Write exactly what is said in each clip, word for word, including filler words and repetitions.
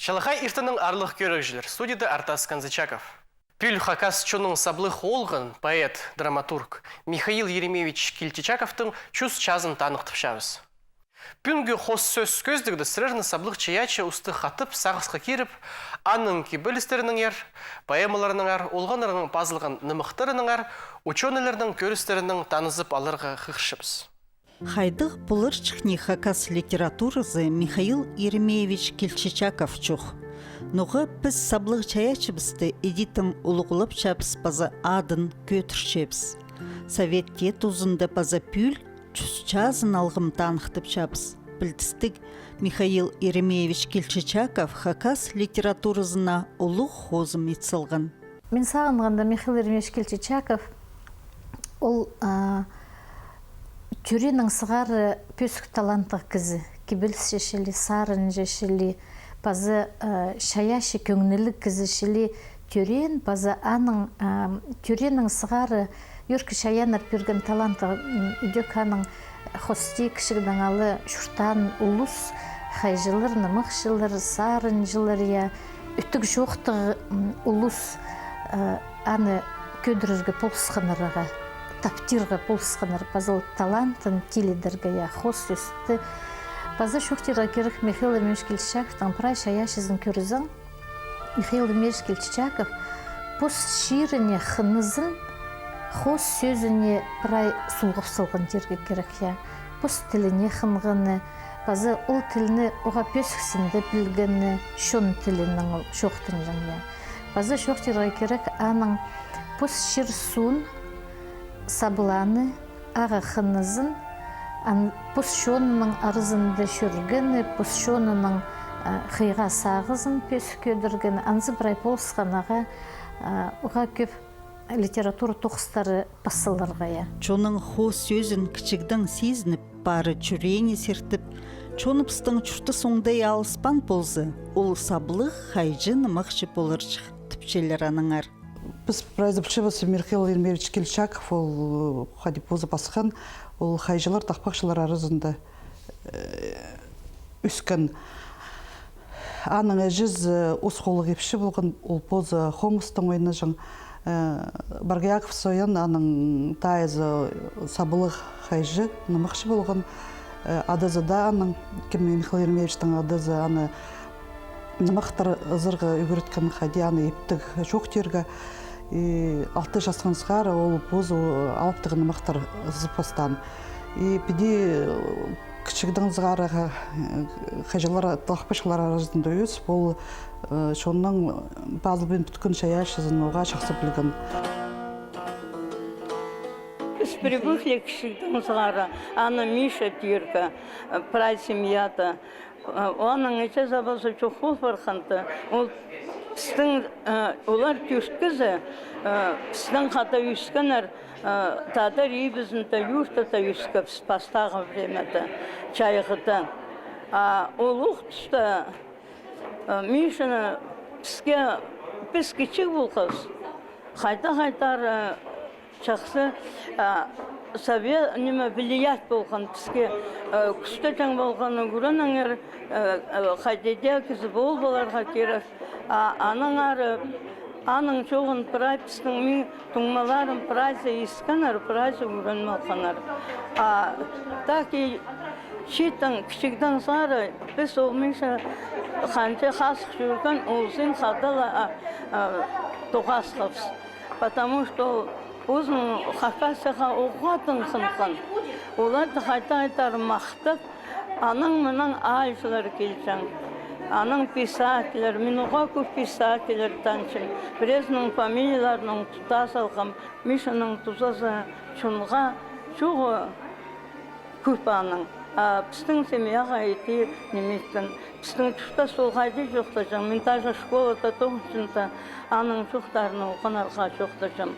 Чалахай иртеннең, аарлығ кӧрігҷілер. Студияда Артас Канзычаков. Пӱӱл хакас чонның саблығ оолғын, поэт, драматург Михаил Еремеевич Кильчичаковтың чӱс чазын таныхтапчабыс. Пӱӱнгі хоос сӧс кӧзідігде сірерні саблығ чайаачы устығ хатап сағысха киріп, аның кибелістерінеңер, поэмаларынаңар, олғаннарнаң пазылған нымахтарынаңар, учёныйларның кӧрістерінең танызып аларға хығырчабыс. Хайдағ поларҷых ни хакас литературазы Михаил Еремеевич Кильчичаков чох? Ноға піс саблығ чайаачыбысты идӧк улуғлапчабыс паза адын кӧдірчебіс. Совет тузында паза пӱӱл чӱс чазын алғым таныхтапчабыс. Пілдістіг, Михаил Еремеевич Кильчичаков хакас литературазына улуғ хозым ит салған. Мин сағынғанда, Михаил Еремеевич Кильчичаков, ол, а, тӧрееннең сығара пӧзік таланттығ кізі, кибелісче чіли, сарынҷы чіли, паза, а, чайаачы кӧңніліг кізі чіли тӧреен, паза аның, а, тӧрееннең сығара ӧӧркі чайааннар пирген таланты, м, идӧк аның хости кічігдең ала чуртаан улус, хайҷылар, нымахчылар, сарынҷылар, я, ӧтіг чоохтығ, м, улус, э, аны кӧдірерге полысханнар ағаа, таптирға полысханнар, паза ол талантын тилідерге, я, хоос сӧсті. Паза чоохтирға кирек, Михаил Еремеевич Кильчичаковтың прай чайаачызын кӧрзең, Михаил Еремеевич Кильчичаков пос чиріне хынызын хоос сӧзіне прай сулғап салған тирге кирек, я. Пос тіліне хынғаны, паза ол тілні уғаа пӧзік синде пілгені, чон тілінең ол чоохтанҷаң, я. Паза чоохтирға кирек, аның пос чир-суун, сабланы, ағаа хынызын, ан-, пос чонының аразында чӧргені, пос чонының, а, хыйға сағызын пӧзік кӧдіргені, анзы прай полысханнарға, а, уғаа кӧп литература тоғыстары пас саларға, я. Чонның хоос сӧзін кічігдең сизініп, пары чӱреене сиртіп, чоныбыстың чуртас оңдай алыспаан полза, ол саблығ хайҷы-нымахчы поларҷых, тіпчелер аннаңар. Піс прайзы пілчебіс, Михаил Еремеевич Кильчичаков, ол, э, хайди позы пасхан, ол хайҷылар, тахпахчылар аразында, э, ӧскен. Аның іҷезі, э, ус холлығ ипчі полған, ол позы хомыстаң ойнаҷаң. Э, Боргояков Соян, аның тайызы саблығ хайҷы, нымахчы полған. Э, адазы даа аның, кем, Михаил Еремеевичтің адазы, аны нымахтар ызарға ӱгреткен, хайди аны иптіг чоохтирға. И алты часхан сығара ол позы алыптығ нымахтар ызып пастаан. И піди, э, кічігдең сығара, э, хайҷылар, тахпахчылар аразында ӧсіп, ол, э, чонның пазылбин пӱткен чайаачызын уғаа чахсы пілген. Піс привыкли кічігдең сығара аны Миша тирге, э, прай семьяда. Э, аның іҷезі паза чох пол парғанда, ол пістің, э, олар тӧрт кізі, э, пістең хада ӧскеннер, э, тадар ибізінде, юртада ӧскебіс пастағы времяда, чайғыда. А ол ох туста, э, Мишаны піске, піс кічіг полғабыс, хайда-хайдар, э, чахсы, а, совет, ниме, влиять полған піске, э, кӱстеҷең полған, ӱгреніңер, э, э, хайди даа кізі пол поларға кирек. А, аннаңар, э, аның чоғын прай пістің, мин туңмаларым прайзы искеннер, прайзы ӱгреніп алғаннар. А так и чииттең, кічігдең сығара піс ол Миша ханҷа хазых чӧрген, ол син хада ла, а, а, тоғасхабыс. Потому что ол позын Хакасияға уғаа тың хынған. Оларда хайда-хайдар махтап, анаң-мынаң аалҷылар килҷең. Анаң писательлер, мин уғаа кӧп писательлер танчам. Пірезінің фамилияларын тута салғам. Мишаның тузазы чонға чоғы кӧп аның. А пістің семьяға иди ниместең. Пістің чуртас ол хайди чоохтаҷаң. Мин даже школада тоғынчам да, аның чоохтарын олғанарға чоохтаҷам.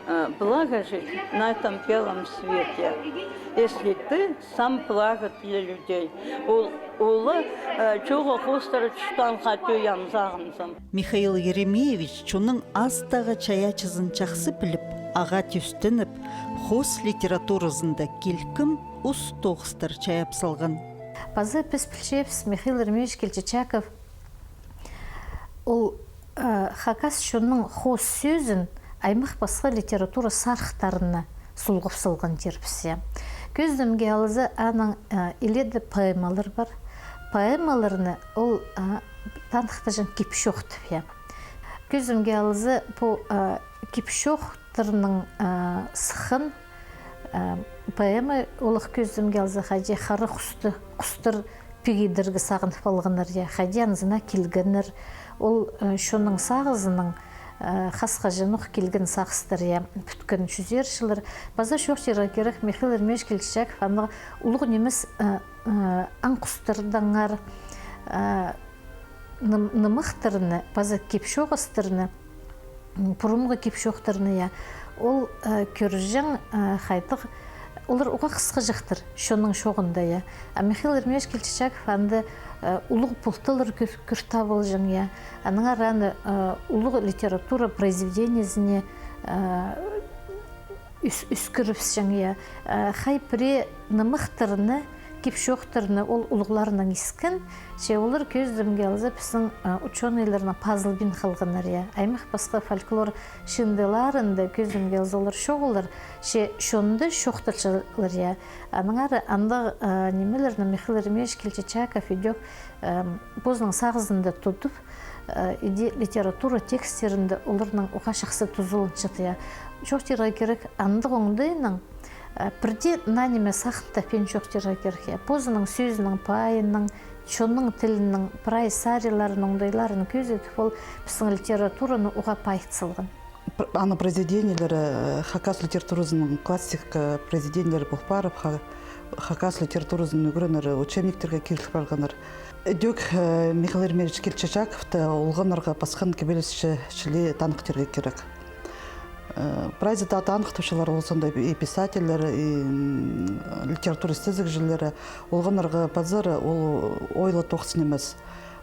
Э, благо жить на этом белом свете, если ты сам благо для людей. Ол, олы, э, чоғы хоостыра чуртаанға тӧӧй ам сағынзам. Михаил Еремеевич чонның астағы чайаачызын чахсы піліп, ағаа тӧстеніп, хоос литературазында килкім ус тоғыстар чайап салған. Паза піс пілчебіс, Михаил Еремеевич Кильчичаков Ол, э, хакас чонның хоос сӧзін аймах пасха литература сарыхтарына сулғап салған тирбіс, я. Кӧзідімге алза, аның, э, иледе поэмалар пар. Поэмаларны ол, э, таныхтаҷаң кип-чоохтап, я. Кӧзідімге алза, пу, э, кип-чоохтарның, э, сыххан, э, поэма олох кӧзідімге алза, хайди хара хусты, хустар пиг идерге сағынып алғаннар, я, хайди анзына килгеннер. Ол, э, чонның сағызынаң, э, хасхаҷаң ох килген сағыстар, я, пӱткен чӱзер чыллар. Паза чоохтирға кирек, Михаил Еремеевич Кильчичаков андағ улуғ нимес, э, э, аң-хустардаңар, э, ным-, нымахтарны, паза кип-чоғыстарны, м, пурунғы кип-чоохтарны, я. Ол, э, кӧрҷең, э, хайдағ, олар уғаа хысхаҷахтар чонның чооғында, я. А Михаил Еремеевич Кильчичаков анда, э, улуғ пулталар кӧр-, кӧр табылҷаң, я. Аннаңар аны, э, улуғ литература произведениезіне, э, ӧс-, ӧскірібісчең, я. Э, хай пірее нымахтарны, кип-чоохтарны ол улуғларынаң искен, че олар кӧзідімге алза, пістің, э, учёныйларның пазылбин халғаннар, я. Аймах пасха фольклор чыындыларында кӧзідімге алза олар чоғыллар, че чонда чоохталчалар, я. Аннаңар андағ, э, нимелерні Михаил Еремеевич Кильчичаков идӧк, э, позының сағызында тудып, э, иди литература текстерінде оларның уғаа чахсы тузаланчатыр, я. Чоохтирға кирек, андағ оңдайнаң, э, пірдее наа ниме сағын таппин чоохтирға кирек, я. Позының сӧзінің пайынаң, чонның тілінің прай сариларын, оңдайларын кӧзідіп, ол пістің литератураны уғаа пайыт салған. Пр-, аның произведениелері, э, хакас литературазының классик произведениелері пол парып, ха-, хакас литературазын ӱгренер учебниктерге киріл парғаннар. Идӧк, э, Михаил Еремеевич Кильчичаковты олғаннарға пасхан кибелісчі чіли таныхтирға кирек. Э, прайзы даа таныхтапчалар, ол санда и писательлер, и, м, литература істезігҷілері, олғаннарға пазар ол ойлы тоғыс нимес.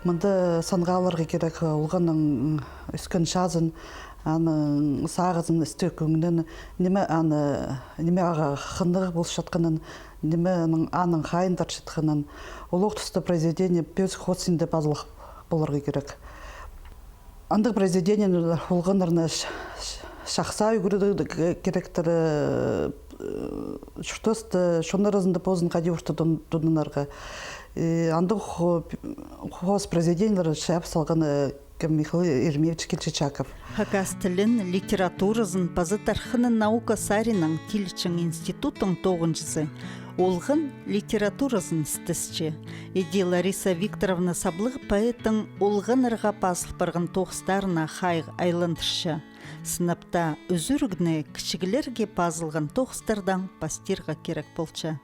Мында санға аларға кирек олғанның ӧскен чазын, аның сағызын, істіг кӧңнін, ниме аны, ниме ағаа хынығ полчатханын, ниме аның, аның хайындарчатханын. Олох туста произведение пӧзік хоос синде пазылых поларға кирек. Андағ произведениені олғаннарны ш-, ш-, чахсы ӱгредерге киректір, э, чуртаста, чон аразында позын хайди орта тун-, тудынарға. И андағ хо-, хоос произведениелер чыып салған, э, кем, Михаил Еремеевич Кильчичаков. Хакас тілін, литературазын паза тархыны наука саринаң тилчең институттың тоғынҷызы олған литературазын істесче. Иди Лариса Викторовна саблығ поэттің олғаннарға пазыл парған тоғыстарына хайығ айландырча. Сынап таа ӱзӱрігні кічіглерге пазылған тоғыстардаң пастирға кирек полча.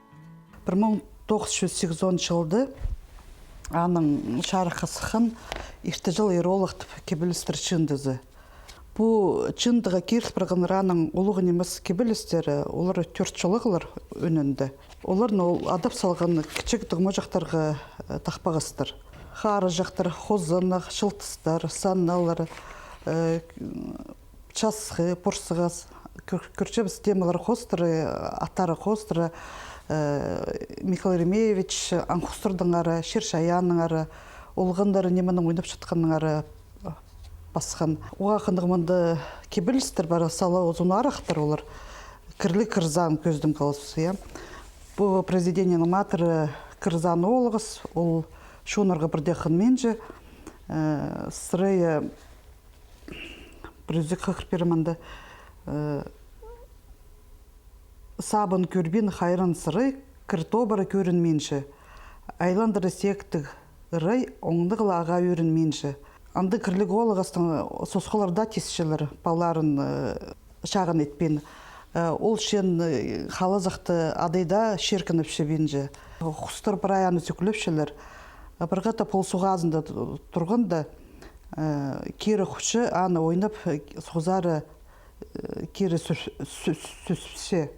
Пір муң тоғыс чӱс сигізон чылда аның чарыхха сыххан «Иртеҷіл иролог» тіп кибелістер чыындызы. Пу чыындыға киріл парғаннар аның улуғ нимес кибелістері, олар тӧрт чолағлар ӧӧнінде. Оларны ол адап салған кічіг тығмаҷахтарға, э, тахпағастар. Харыҷахтар, хозанах, чылтыстар, саннылар, э, часхы, порсығас, кӧр-, кӧрчебіс, темалар хоостыра, аттары хоостыра, э, Михаил Еремеевич аң-хустардаңар, чир-чайааннаңар, олғаннар нименең ойнапчатханнаңар, э, пасхан. Уғаа хынығ мында кибелістер пар, сала узун арахтар олар. Кірліг кір-саан кӧзідімге алза, я. Пу произведениенің матыры кір-саан оолғас, ол чоннарға пірдее хынминче, э, сірее Пір ӱзӱк хығыр пирем анда. Э, сабын кӧрбин хайран сырай, кір тобыра кӧрінминче. Айландыра сектіг ырай, оңнығ ла ағаа ӧрінминче. Анда кірліг оолғастың сосхалар даа тисчелер, палаларын, э, чағын итпин. Э, ол чен, э, халазахты адай даа чиркініп чібинче. Хустар прай аны сӱклепчелер. Пір хатап ол суғ азында турғанда, э, кирі хучы аны ойнап, э, суғзары, э, кирі сӱс-, сӱс-, сӱссе.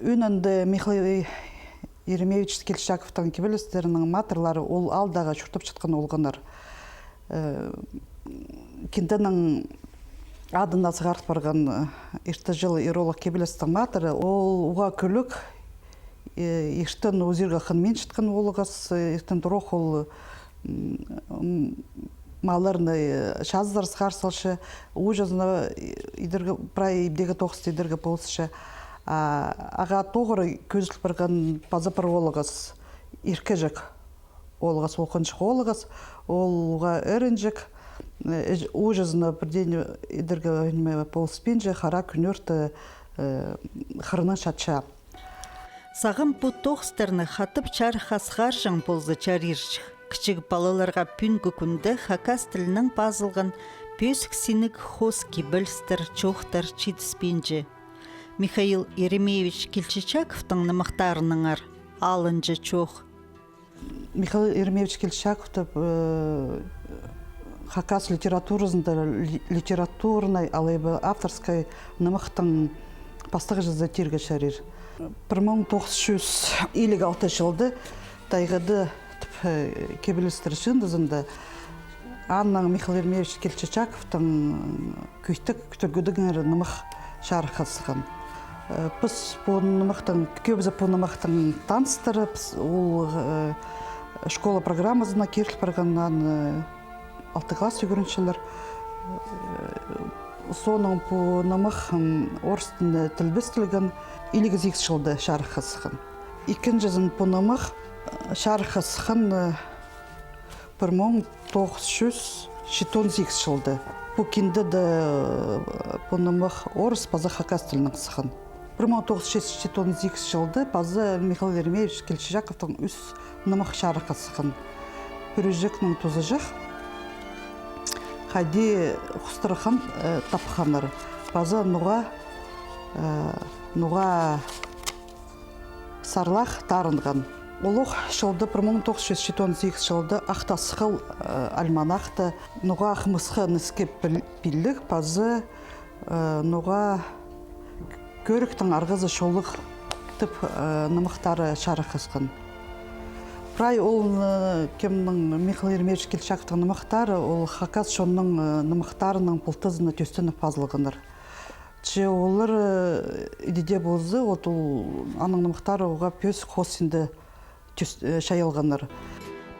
Ӧӧнінде Михаил Еремеевич Кильчичаковтың кибелістерінің матырлары ол аалдағы чуртапчатхан олғаннар. Э, кинденің адына сығарыл парған, э, «Иртеҷіл иролог» кибелістің матыры, ол уғаа кӱлӱк, э, иртен узирға хынминчатхан оолғас, э, иртен турох ол, м, м, Малларны, э, чазыдар сығар салча, ууҷазына, э, идерге, прай ибдегі тоғысты идерге полысча. А, ағаа тоғыра кӧзіл парған паза пір оолағас, иркеҷек оолағас, ол хынчах оолағас, ол уғаа ӧрінҷек, э, ууҷазына пірдеңе идерге, ниме, полыспинча, хара кӱнӧрте, э, хырынаң чатча. Сағам пу тоғыстарны хатап чарыхха сығарҷаң полза чарирҷых. Кічіг палаларға пӱӱнгі кӱнде хакас тілінең пазылған пӧзік синніг хоос кибелістер, чоохтар читіспинче. Михаил Еремеевич Кильчичаковтың нымахтарынаңар алынҷа чоох. Михаил Еремеевич Кильчичаковты, э, хакас литературазында ли-, литературнай алай ба авторскай нымахтың пастағҷызы тирге чарир. Пір муң тоғыс чӱс илиг алты чылда «Тайғада» тіп, э, кибелістер чыындызында аның, Михаил Еремеевич Кильчичаковтың «Кӧйтік тӱлгӱдеңер» нымах чарыхха сыххан. Э, піс пу нымахтың, кӧбізі пу нымахтың таныстары, піс, ол, э, школа программазына киріл парған, аны алты класс ӱгренчелер. Э, соонаң пу нымах, м, орыс тіліне тілбестелген, илиг сигіс чылда чарыхха сыххан. Ікінҷізін пу нымах, э, чарыхха сыххан, э, пір муң тоғыс чӱс читон сигіс чылда. Пу кинде дее, э, пу нымах орыс паза хакас тілінең сыххан. Пір муң тоғыс чӱс читон сигіс чылда паза Михаил Еремеевич Кильчичаковтың ӱс нымах чарыхха сыххан. «Пӱрӱҷекнің тузы чох», «Хайди хустар хан, э, тапханнар» паза «Ноға, э, ноға сарлах тарынған». Олох чылда, пір муң тоғыс чӱс читон сигіс чылда «Ах Тасхыл», э, альманахта «Ноға хымысха ніске піл-, пилліг» паза, э, «Ноға кӧріктің арғазы чолығ» тіп, э, нымахтары чарыхха сыххан. Прай ол, э, кемнің, Михаил Еремеевич Кильчичаковтың нымахтары, ол хакас чонның, э, нымахтарының пылтызына тӧстеніп пазылғаннар. Че олар, э, иди дее полза, вот ол аның нымахтары уғаа пӧзік хоос синде тӧс-, э, чайалғаннар.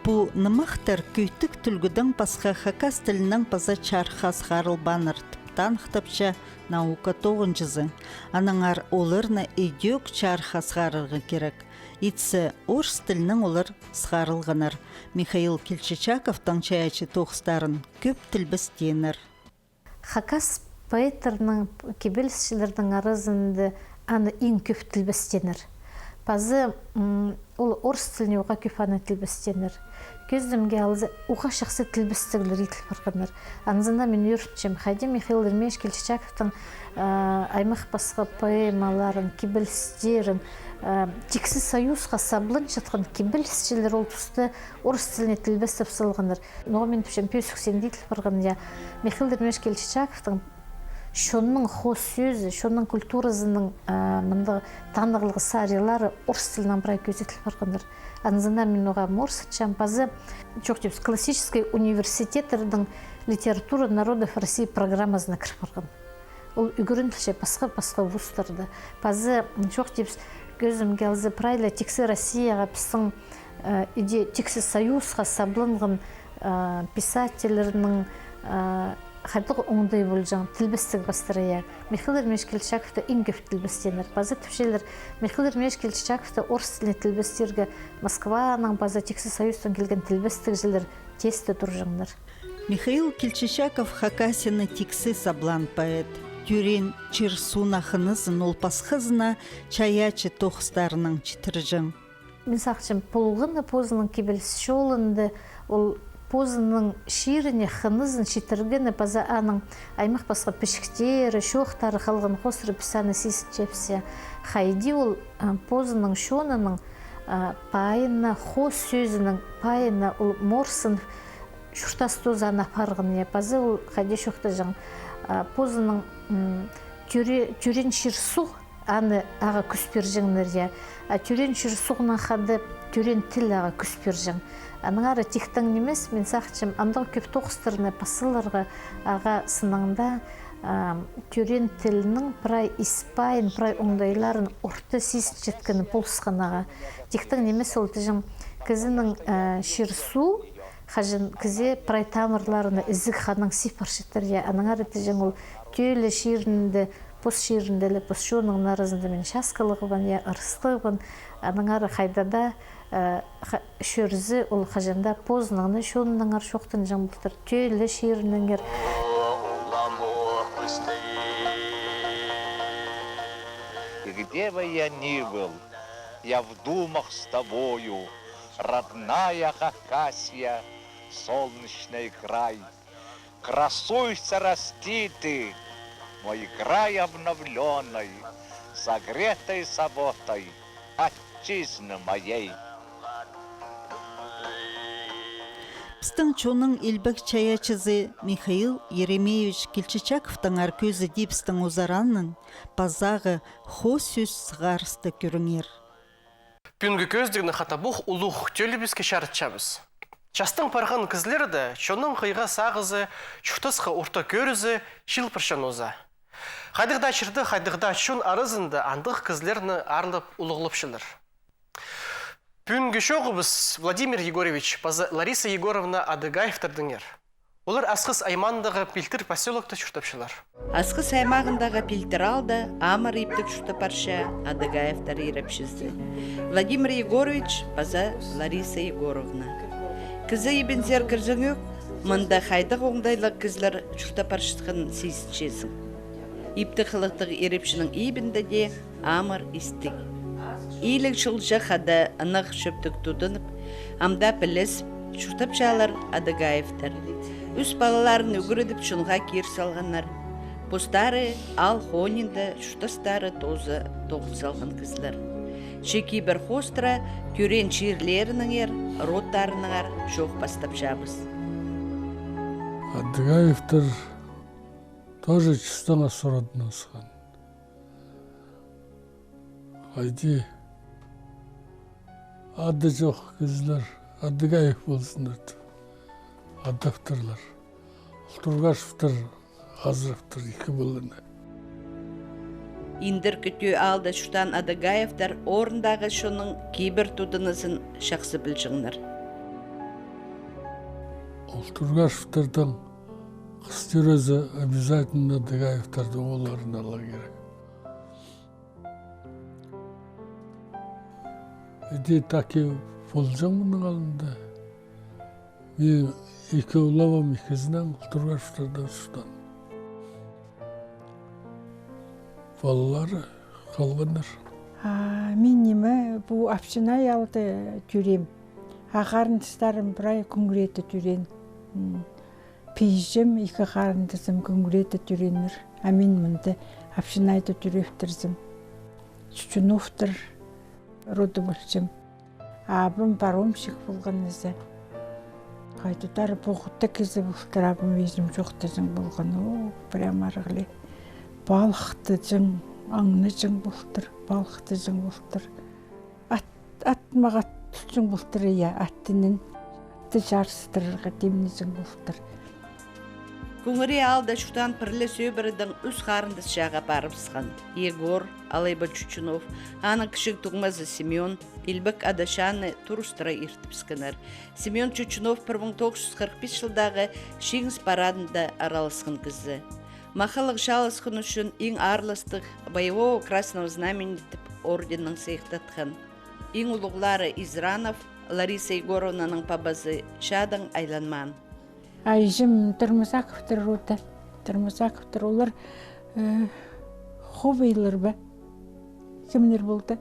Пу нымахтар «Кӧйтік тӱлгӱдең» пасха хакас тілінең паза чарыхха сығарылбааннар тіп таныхтапча наука тоғынҷызы. Аннаңар оларны идӧк чарыхха сығарарға кирек. Итсе, орыс тілінең олар сығарылғаннар. Михаил Кильчичаковтың чайаачы тоғыстарын кӧп тілбестееннер. Хакас поэттернің, кибелісчілернің аразында аны иң кӧп тілбестееннер. Паза, м, ол орыс тіліне уғаа кӧп аны тілбестееннер. Кӧзідімге алза, уғаа чахсы тілбестіглер иділ парғаннар. Анзына мин ӧрінчем, хайди Михаил Еремеевич Кильчичаковтың, а, аймах пасха поэмаларын, кибелістерін, а, тиксі союзха сабланчатхан кибелісчілер ол туста орыс тіліне тілбестеп салғаннар. Ноға мин тіпчем, пӧзік синде иділ парған, я. Михаил Еремеевич Кильчичаковтың чонның хоос сӧзі, чонның культуразының, а, мындағ танығлығ саринлары орыс тілінең прай кӧзіділ парғаннар. Анзына мин уғаа морсынчам, паза, чоохтибыс, классический университеттернің «Литература народов России» программазына кір парған. Ол ӱгренілче пасха-пасха вузтарда. Паза, м, чоохтибыс, кӧзідімге алза, прай ла тиксі Россияға пістің, э, иди тиксі союзха сабланған, э, писательлернің, э, хайдағ оңдай полҷаң тілбестіг пастыра, я. Михаил Еремеевич Кильчичаковты иң кӧп тілбестееннер. Паза тіпчелер, Михаил Еремеевич Кильчичаковты орыс тіліне тілбестерге Москваның паза тиксі союзтаң килген тілбестігҷілер тесте турҷаңнар. Михаил Кильчичаков Хакасияны тиксі саблаан поэт. Тӧреен чир-сууна хынызын ол пасхазына чайаачы тоғыстарынаң читірҷең. Мин сағынчам, полғаны позының кибеліс чолында, ол позының чиріне хынызын читіргені паза аның аймах пасха пічіктері, чоохтары халған хоостыра піс аны сизінчебіс. Хайди ол, а, позының чонының, а, пайына, хоос сӧзінің пайына ол морсын чуртас тооза аны апарған, я, паза ол хайди чоохтаҷаң, а, позының, м, тӧре-, тӧреен чир-суғ аны ағаа кӱс пирҷеңнер, я. А тӧреен чир-суғнаң хада тӧреен тіл ағаа кӱс пирҷең. Аннаңар тиктең нимес, мин сағынчам, андағ кӧп тоғыстарны пас саларға ағаа сынында, а, тӧреен тілнің прай ис-пайын, прай оңдайларын орта сизінчеткені полысхан ағаа. Тиктең нимес ол тіҷең кізінің, а, чир-суу, Хаҷан кізі прай тамырларына ізіг ханнаң сип парчатыр, я, аннаңар тіҷең ол тӧлі чирінде, пос чирінде ле, пос чонның аразында мин часкалығбын, я, ырыстығбын, аннаңар хайда даа, э, ха-, чӧрзе, ол хаҷан даа позынаңар, чонынаңар чоохтанҷаң полтыр, тӧлі чирінеңер. И где бы я ни был, я в думах с тобою, родная Хакасия, солнечный край. Красуйся, расти ты, мой край обновлённый, согретый заботой отчизны моей. Пістің чонның илбек чайаачызы Михаил Еремеевич Кильчичаковтаңар кӧзідібістің узаранын пазағы хоос сӧс сығарысты кӧріңер. Пӱӱнгі кӧзідігні хатабох улуғ тӧлібіске чарытчабыс. Частаң парған кізілерді чонның хыйға сағызы, чуртасха орта кӧрізі чыыл парчаң уза. Хайдағ даа чирде, хайдағ даа чон аразында андағ кізілерні аарлап улуғлапчалар. Пӱӱнгі чооғыбыс Владимир Егорович паза Лариса Егоровна Адыгаевтардаңар. Олар Асхыс аймаандағы Пилтір посёлокта чуртапчалар. Асхыс аймағындағы Пилтір аалда амыр иптіг чуртап парча Адыгаевтар ирепчізі Владимир Егорович паза Лариса Егоровна. Кізі ибінзер кірзеңӧк, мында хайдағ оңдайлығ кізілер чуртап парчатханын сизінчезің. Ипті хылыхтығ ирепчінің ибінде дее амыр истіг. Иліг чылҷа хада ынағ чӧптіг тудынып, амды пілізіп, чуртапчалар Адыгаевтар. Ӱс палаларын ӱгредіп, чонға кир салғаннар. Постары аал хониинда, чуртастары тооза тоғын салған кізілер. Че кибір хоостыра тӧреен чирлерінеңер, родтарынаңар чоох пастапчабыс. Адыгаевтар тоже чистаңас родын ысхан. Хайди ады чох кізілер Адыгаев ползыннар тіп адаптырлар. Ол Тургашевтар азыраптар, ікі поланы. Индіркі Тӧӧ аалда чуртаан Адыгаевтар орындағы чонның кибір тудынызын чахсы пілҷеңнер. Ол Тургашевтардаң хыс тӧрезе, обязательно Адыгаевтарды оолларына аларға кирек. Іди так и полҷаң мының алнында. Мин ікі улабам, ікізінең Тургашевтардаң чуртаан. Палалары халғаннар. А, мин ниме, пу Апчынай аалда тӧреем. А харындастарым прай Кӱңреде тӧреен. М. Пиҷем, ікі харындазым Кӱңреде тӧрееннер. А мин мында Апчынайда тӧреептірзім. Чучуновтар роды полҷам. Абам паромщик полған нооза. Хайдағ-да пу худа кізі полтыр, абам, іҷем чоохтаҷаң полған. О, прямо арығлай. Палыхтаҷаң, аңнаҷаң полтыр, палыхтаҷаң полтыр. Ат, ат мағат тутчаң полтыр, я, аттынаң. Атты чарыстырарға тимнеҷең полтыр. Кӱңре аалда чуртаан пір ле сӧбіредең ӱс харындас чааға парыбысхан. Егор, алай ба Чучунов, аның кічіг туңмазы Семён, Илбек Ада чааны турыстыра иртібіскеннер. Семён Чучунов пір муң тоғыс чӱс хырых пис чылдағы Чиңіс парадында араласхан кізі. Махалығ чааласхан ӱчӱн иң аарластығ Боевого Красного Знамени тіп орденнең сыйыхтатхан. Иң улуғлары Изранов, Лариса Егоровнаның пабазы, чаадаң айланмаан. А іҷем Тырмызаковтар роды. Тырмызаковтар олар, э, Хубийлар ба? Кемнер полды?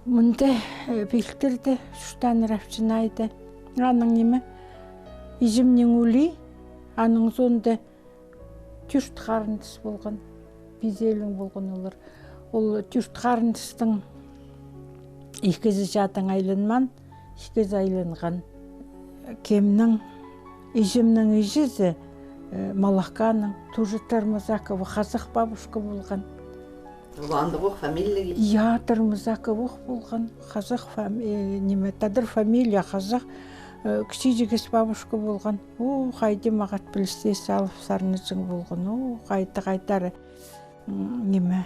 Мында, э, Пилтірде, чуртааннар Апчынайда. Анаң ниме, іҷемнең ӱлӱ, анаң соонда тӧрт харындас полған, пизелең полған олар. Ол тӧрт харындастың ікізі чаадаң айланмаан, ікізі айланған. Кемнің, іҷемнің іҷезі, э, Малахканың, тоже Тырмызакова, хазах бабушка полған. Ол андағ ох фамилия? Я, Тырмызакова ох полған. Хазах фам-, э, ниме, тадар фамилия, хазах, э, кічіҷек ис бабушка полған. О, хайди мағат пілісті салып сарнаҷаң полған. О, хайди хайдар, м, ниме.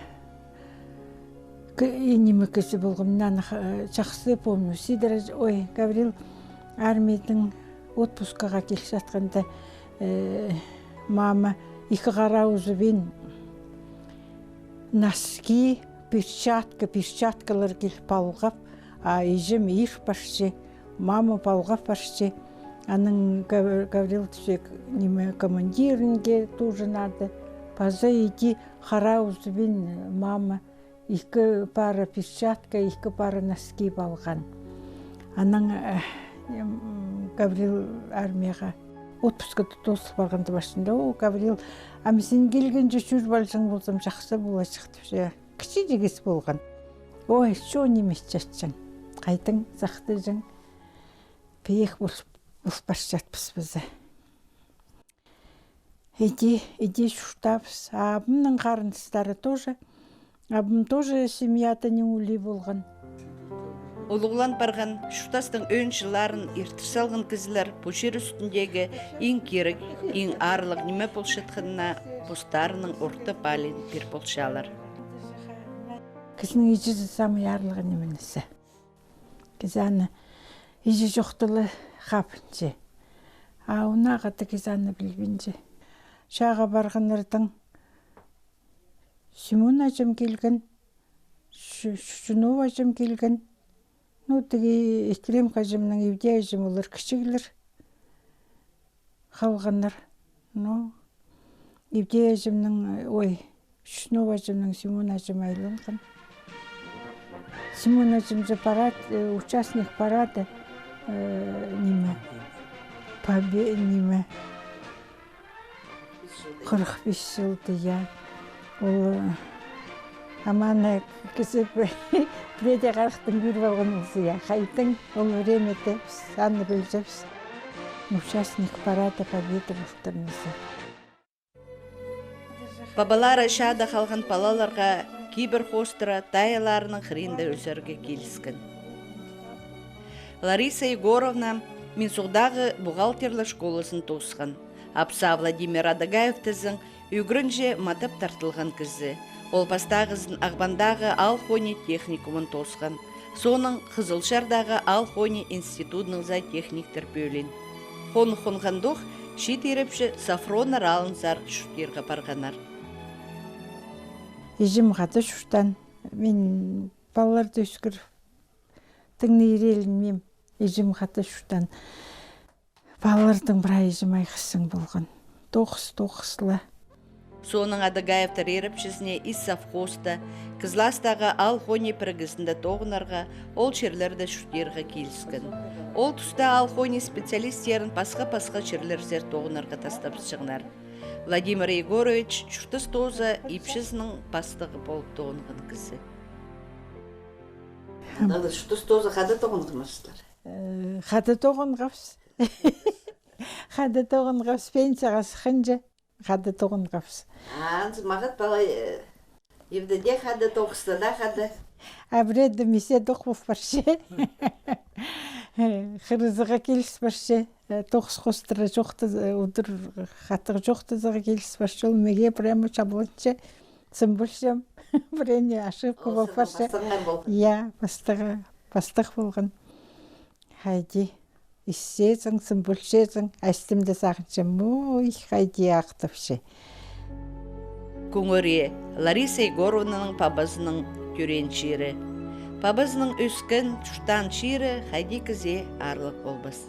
К-, и ниме кізі полған, мин аны ха-, чахсы помню. Сидорович, ой, Гаврил Армиядаң отпускаға килчеткенде, э, мама ікі хараа узубин носки, перчатка, перчаткалар кил палғап, а іҷем ир парча, мама палғап парча. Анаң Гав-, Гаврил тізе, ниме, командирінге тоже надо. Паза іди хараа узубин мама ікі пара перчатка, ікі пара носки палған. Анаң, э, м, Гаврил армияға отпускада тоозыл парғанда, пасчаң да: «О, Гаврил, ам син килгенҷе чӧріп алҷаң ползам, чахсы поларҷых», — тіпче. Кічіҷек кізі полған. «Ой, чон нимес чатчаң. Хайдаң сахтаҷаң? Пеек пол, пол парчатпыс паза». Іди, іди чуртаабыс. А абамның харындастары тоже. Абам тоже семьяда ниме улуғ полған. Улуғлан парған, чуртастың ӧӧн чылларын иртір салған кізілер пу чир ӱстӱндегі иң кирек, иң аарлығ ниме полчатханына постарының орта палиин пир полчалар. Кізінің іҷезі самый аарлығ ниме нооза. Кізі аны іҷе чохта ла хабынча. А унаға даа кізі аны пілбинче. Чааға парғаннардаң Семен аҷам килген, Чу-, Чучунов аҷам килген. Ну, тігі Икрем аҷамның, Ивди аҷам, олар кічіглер халғаннар. Ну, Ивди аҷамның, ой, Чучунов аҷамның Семен аҷам айланған. Семен аҷам же парад, э, участник парада, э, ниме, побе-, ниме, хырых пис чылда, я. Ол, э, ам аны кізі пірееде харахтаң кӧріп алған полза, я. Хайдаң ол времяда піс аны пілчебіс. Участник парада Победы полтырнызы. Пабалары чаада халған палаларға кибір хоостыра тайаларының хыринда ӧзерге киліскен. Лариса Егоровна Минсуғдағы бухгалтерлер школазын тоосхан. Апсаа Владимир Адагаевтазың ӱгренҷі матап тартылған кізі. Ол пастағызын Ағбандағы аал хонии техникумын тоосхан. Соонаң Хызылчардағы аал хонии институдының зоотехниктер пӧлиин. Хон хонғандох чиит ирепчі Сафроннар аалынзар чуртирға парғаннар. Іҷем хада чуртаан, мин палаларды ӧскіріп, тың нире илинмеем, іҷем хада чуртаан. Палаларның прайзы май хысың полған. Тоғыс, тоғыс ла. Соонаң Адагаевтар ирепчізіне ис совхозта, Кызластағы аал хонии пірігізінде тоғынарға, ол чирлерде чуртирға киліскен. Ол туста аал хонии специалистерін пасха-пасха чирлерзер тоғынарға тастабысчаңнар. Владимир Егорович чуртас тооза ипчізінің пастығы полып тоғынған кізі. Анда чуртас тооза хада тоғынғамысчылар? Э, хада тоғынғабыс. Хада тоғынғабыс, пенсияға сыхханҷа хада тоғынғабыс. А, анзы мағат пала, э, ибде де хада, тоғыста да хада. А пірееде миседе ох пол парча. Хырызығға киліс парча. Э, тоғыс хоостыра чоохтаза, э, удур хатығ чоохтазарға киліс парча. Ол мағаа прямо чабланча. Сым полчам. Пірее ошибка пол парча. Я, пастығы, пастығ полған. Хайди, исчезің, сым полчазың, астымда сағынчам, ой, хайди ағытыпча. Куңари — Лариса Егоровнаның пабазының тӧреен чирі. Пабазының ӧскен, чуртаан чирі хайди кізее аарлығ полбас.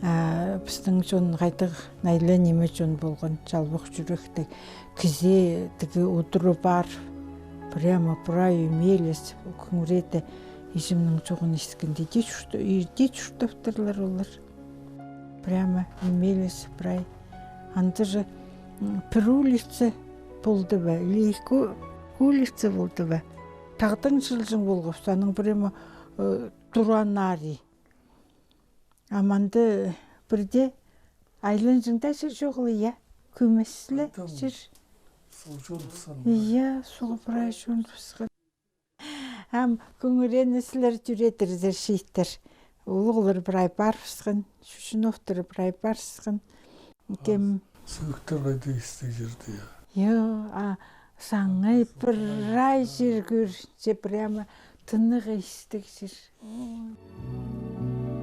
А пістің чон хайдағ найлы ниме чон полған, чалбах чӱректіг. Кізі тігі удур пар, прямо прай ӧмеліс, кӧңіреде іҷемнің чоғын искенде, иди чурт-, иди чуртаптырлар олар. Прямо ӧмеліс прай. Анда же, м, пір улица полды ба, или ікі улица полды ба. Тағдаң чылҷаң полғабыс, аның прямо, э, тураан арии. Ам анда пірдее айланҷаң даа чир чоғыл, я, кӧмес ле чир. Суғ чон пысхан. Я, суғ прай чон пысхан. Ам кӧңірені сірер тӧреедірзер, чииттер. Улуғлар прай парыбысхан, Чучуновтар прай парыбысхан. Кем? Сығыхтар хайдағ истіг чирде, я. Я, а саңай прай чир кӧрінче, прямо тынағ истіг чир. Ой.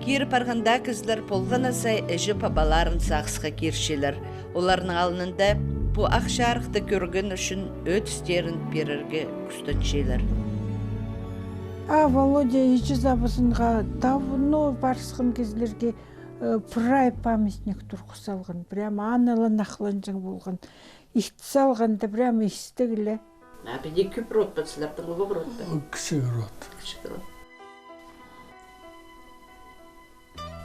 Кире парғанда кізілер полған на сай іҷе-пабаларын сағысха кирчелер. Оларның алнында пу ах чарыхты кӧрген ӱчӱн ӧтістерін пирерге кӱстенчелер. А Володя иҷе-сабызынға давно парысхан кізілерге, э, прай памятник турғыс салған. Прямо аны ла нахланҷаң полған. Ит салғанда прямо истіг ле. А піди кӧп род па сірернің, улуғ род па? Кічіг род. Кічіг род.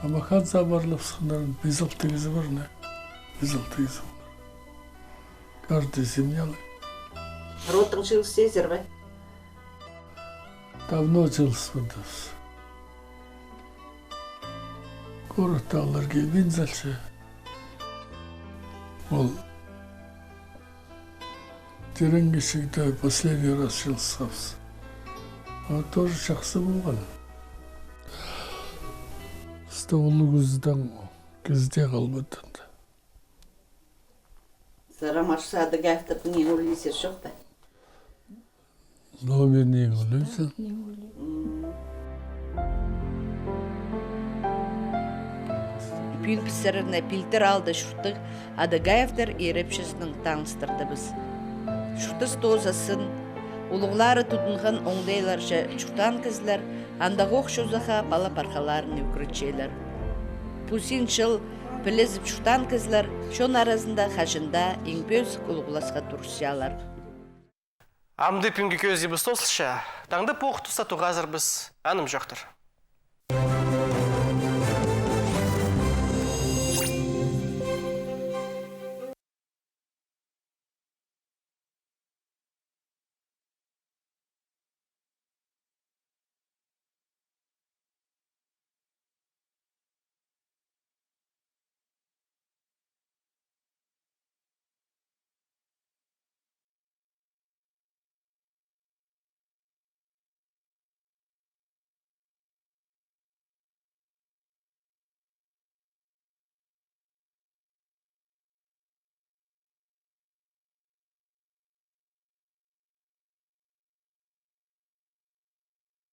Амахан сабарлапсханнар, пис-алты кізі пар на. Пис-алты кізі пар. Каждый семьяны. Родтаң чыылысчазар ба? Давно чыылыспадыбыс. Городтағылар килбин салча. Ол Терең кічігде последний раз чыылысхабыс. А тоже чахсы полған. Пісте улуғ кізідең кізі дее халбаан. Сірер Ромашов Адыгаевтернің иң улуғ сӧзі чох па? Номер иң улуғ сӧзі. Пӱӱн піс сірерні Пилтір аалда чурттығ Адыгаевтер ирепчізінең таныстырдыбыс. Чуртас тоозазын, улуғлары тудынған оңдайларҷа чуртаан кізілер андағ ох чозахха пала-пархаларын ӱгретчелер. Пу син чыл пілізіп чуртаан кізілер чон аразында хаҷан даа иң пӧзік улуғласха турысчалар. Амды пӱӱнгі кӧзідібіс тоозылча, таңда пу ох туста тоғазарбыс, анымҷохтар.